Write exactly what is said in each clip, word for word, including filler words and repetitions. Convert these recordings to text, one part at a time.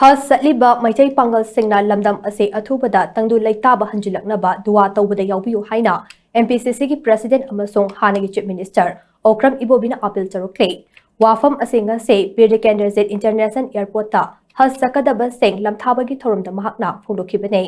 ꯍꯖ ꯆꯠꯂꯤꯕ ꯃꯩꯇꯩ ꯄꯥꯡꯒꯜꯁꯤꯡꯅ ꯂꯝꯗꯝ ꯑꯁꯤ ꯑꯊꯨꯕꯗ ꯇꯪꯗꯨ ꯂꯩꯇꯥꯕ ꯍꯟꯖꯤꯜꯂꯛꯅꯕ ꯗꯨꯋꯥ ꯇꯧꯕꯗ ꯌꯥꯎꯕꯤꯌꯨ ꯍꯥꯏꯅ M P C C ꯒꯤ President ꯑꯃꯁꯨꯡ ꯍꯥꯟꯅꯒꯤ Chief Minister ꯑꯣꯀ꯭ꯔꯝ ꯏꯕꯣꯕꯤꯅ ꯑꯥꯄꯤꯜ ꯇꯧꯔꯛꯂꯤ꯫ ꯋꯥꯐꯝ ꯑꯁꯤ ꯉꯁꯤ ꯕꯤꯔ ꯇꯤꯀꯦꯟꯗ꯭ꯔꯖꯤꯠ International Airport ꯇ ꯍꯖ ꯆꯠꯀꯗꯕꯁꯤꯡ ꯂꯝꯊꯥꯕꯒꯤ ꯊꯧꯔꯝꯗ ꯃꯍꯥꯛꯅ ꯐꯣꯡꯗꯣꯛꯈꯤꯕꯅꯤ꯫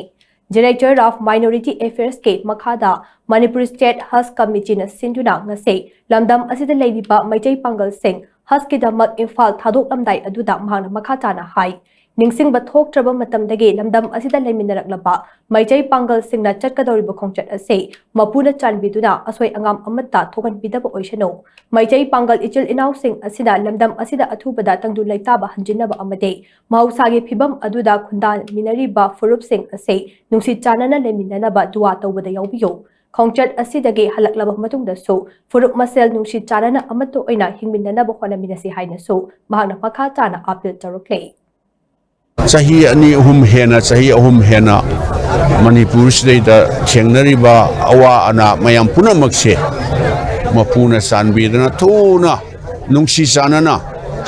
Director of Minority Affairs ꯀꯤ ꯃꯈꯥꯗ ꯃꯅꯤꯄꯨꯔ State Haj Committee ꯅ ꯁꯤꯟꯗꯨꯅ ꯉꯁꯤ ꯂꯝꯗꯝ ꯑꯁꯤꯗ ꯂꯩꯔꯤꯕ ꯃꯩꯇꯩ ꯄꯥꯡꯒꯜꯁꯤꯡ ꯍꯖꯀꯤꯗꯃꯛ ꯏꯝꯐꯥꯜ ꯊꯥꯗꯣꯛꯂꯝꯗꯥꯏ ꯑꯗꯨꯗ ꯃꯍꯥꯛꯅ ꯃꯈꯥ ꯇꯥꯅ ꯍꯥꯏ, ꯅꯤꯡꯁꯤꯡꯕ ꯊꯣꯛꯇ꯭ꯔꯕ ꯃꯇꯝꯗꯒꯤ ꯂꯝꯗꯝ ꯑꯁꯤꯗ ꯂꯩꯃꯤꯟꯅꯔꯛꯂꯕ ꯃꯩꯇꯩ ꯄꯥꯡꯒꯜꯁꯤꯡꯅ ꯆꯠꯀꯗꯧꯔꯤꯕ ꯈꯣꯡꯆꯠ ꯑꯁꯤ ꯃꯄꯨꯅ ꯆꯥꯟꯕꯤꯗꯨꯅ ꯑꯁꯣꯏ ꯑꯉꯥꯝ ꯑꯃꯠꯇ ꯊꯣꯛꯍꯟꯕꯤꯗꯕ ꯑꯣꯏꯁꯅꯨ꯫ ꯃꯩꯇꯩ ꯄꯥꯡꯒꯜ ꯏꯆꯤꯜ ꯏꯅꯥꯎꯁꯤꯡ ꯑꯁꯤꯅ ꯂꯝꯗꯝ ꯑꯁꯤꯗ ꯑꯊꯨꯕꯗ ꯇꯪꯗꯨ ꯂꯩꯇꯥꯕ ꯍꯟꯖꯤꯟꯅꯕ ꯑꯃꯗꯤ ꯃꯍꯧꯁꯥꯒꯤ ꯐꯤꯕꯝ ꯑꯗꯨꯗ ꯈꯨꯟꯗꯥꯃꯤꯟꯅꯔꯤꯕ ꯐꯨꯔꯨꯞꯁꯤꯡ ꯑꯁꯤ ꯅꯨꯡꯁꯤ ꯆꯥꯟꯅꯅ ꯂꯩꯃꯤꯟꯅꯅꯕ ꯗꯨꯋꯥ ꯇꯧꯕꯗ ꯌꯥꯎꯕꯤꯌꯨ꯫ ꯈꯣꯡꯆꯠ ꯑꯁꯤꯗꯒꯤ ꯍꯜꯂꯛꯂꯕ ꯃꯇꯨꯡꯗꯁꯨ ꯐꯨꯔꯨꯞ ꯃꯁꯦꯜ ꯅꯨꯡꯁꯤ ꯆꯥꯟꯅꯅ ꯑꯃꯠꯇ ꯑꯣꯏꯅ ꯍꯤꯡꯃꯤꯟꯅꯅꯕ ꯍꯣꯠꯅꯃꯤꯟꯅꯁꯤ ꯍꯥꯏꯅꯁꯨ ꯃꯍꯥꯛꯅ ꯃꯈꯥ ꯇꯥꯅ ꯑꯥꯄꯤꯜ ꯇꯧꯔꯛꯂꯤ꯫ ꯆꯍꯤ ꯑꯅꯤ ꯑꯍꯨꯝ ꯍꯦꯟꯅ, ꯆꯍꯤ ꯑꯍꯨꯝ ꯍꯦꯟꯅ ꯃꯅꯤꯄꯨꯔꯁꯤꯗꯩꯗ ꯊꯦꯡꯅꯔꯤꯕ ꯑꯋꯥ ꯑꯅꯥ ꯃꯌꯥꯝ ꯄꯨꯝꯅꯃꯛꯁꯦ ꯃꯄꯨꯅ ꯆꯥꯟꯕꯤꯗꯨꯅ ꯊꯨꯅ ꯅꯨꯡꯁꯤ ꯆꯥꯟꯅꯅ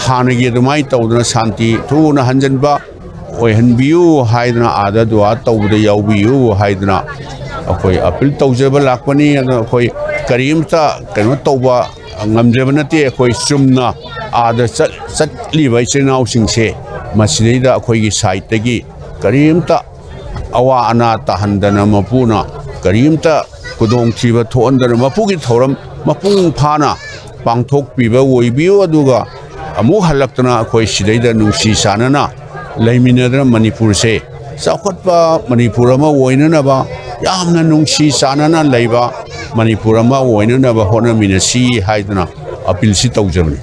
ꯍꯥꯟꯅꯒꯤ ꯑꯗꯨꯃꯥꯏꯅ ꯇꯧꯗꯅ ꯁꯥꯟꯇꯤ ꯊꯨꯅ ꯍꯟꯖꯤꯟꯕ ꯑꯣꯏꯍꯟꯕꯤꯌꯨ ꯍꯥꯏꯗꯅ, ꯑꯥꯗ ꯗꯨꯋꯥ ꯇꯧꯕꯗ ꯌꯥꯎꯕꯤꯌꯨ ꯍꯥꯏꯗꯅ ꯑꯩꯈꯣꯏ ꯑꯥꯄꯤꯜ ꯇꯧꯖꯕ ꯂꯥꯛꯄꯅꯤ꯫ ꯑꯗꯣ ꯑꯩꯈꯣꯏ ꯀꯔꯤꯝꯇ ꯀꯩꯅꯣ ꯇꯧꯕ ꯉꯝꯖꯕ ꯅꯠꯇꯦ꯫ ꯑꯩꯈꯣꯏ ꯆꯨꯝꯅ ꯑꯥꯗ ꯆꯠ-, ꯆꯠꯂꯤꯕ ꯏꯆꯤꯜ ꯏꯅꯥꯎꯁꯤꯡꯁꯦ ꯃꯁꯤꯗꯩꯗ ꯑꯩꯈꯣꯏꯒꯤ side ꯇꯒꯤ ꯀꯔꯤꯝꯇ ꯑꯋꯥ ꯑꯅꯥ ꯇꯥꯍꯟꯗꯅ, ꯃꯄꯨꯅ ꯀꯔꯤꯝꯇ ꯈꯨꯗꯣꯡꯊꯤꯕ ꯊꯣꯛꯍꯟꯗꯅ, ꯃꯄꯨꯒꯤ ꯊꯧꯔꯝ ꯃꯄꯨꯡ ꯐꯥꯅ ꯄꯥꯡꯊꯣꯛꯄꯤꯕ ꯑꯣꯏꯕꯤꯌꯨ꯫ ꯑꯗꯨꯒ ꯑꯃꯨꯛ ꯍꯜꯂꯛꯇꯅ ꯑꯩꯈꯣꯏ ꯁꯤꯗꯩꯗ ꯅꯨꯡꯁꯤ ꯆꯥꯟꯅꯅ ꯂꯩꯃꯤꯟꯅꯗꯅ ꯃꯅꯤꯄꯨꯔꯁꯦ ꯆꯥꯎꯈꯠꯄ ꯃꯅꯤꯄꯨꯔ ꯑꯃ ꯑꯣꯏꯅꯅꯕ, ꯌꯥꯝꯅ ꯅꯨꯡꯁꯤ ꯆꯥꯟꯅꯅ ꯂꯩꯕ ꯃꯅꯤꯄꯨꯔ ꯑꯃ ꯑꯣꯏꯅꯅꯕ ꯍꯣꯠꯅꯃꯤꯟꯅꯁꯤ ꯍꯥꯏꯗꯨꯅ ꯑꯥꯄꯤꯜꯁꯤ ꯇꯧꯖꯕꯅꯤ꯫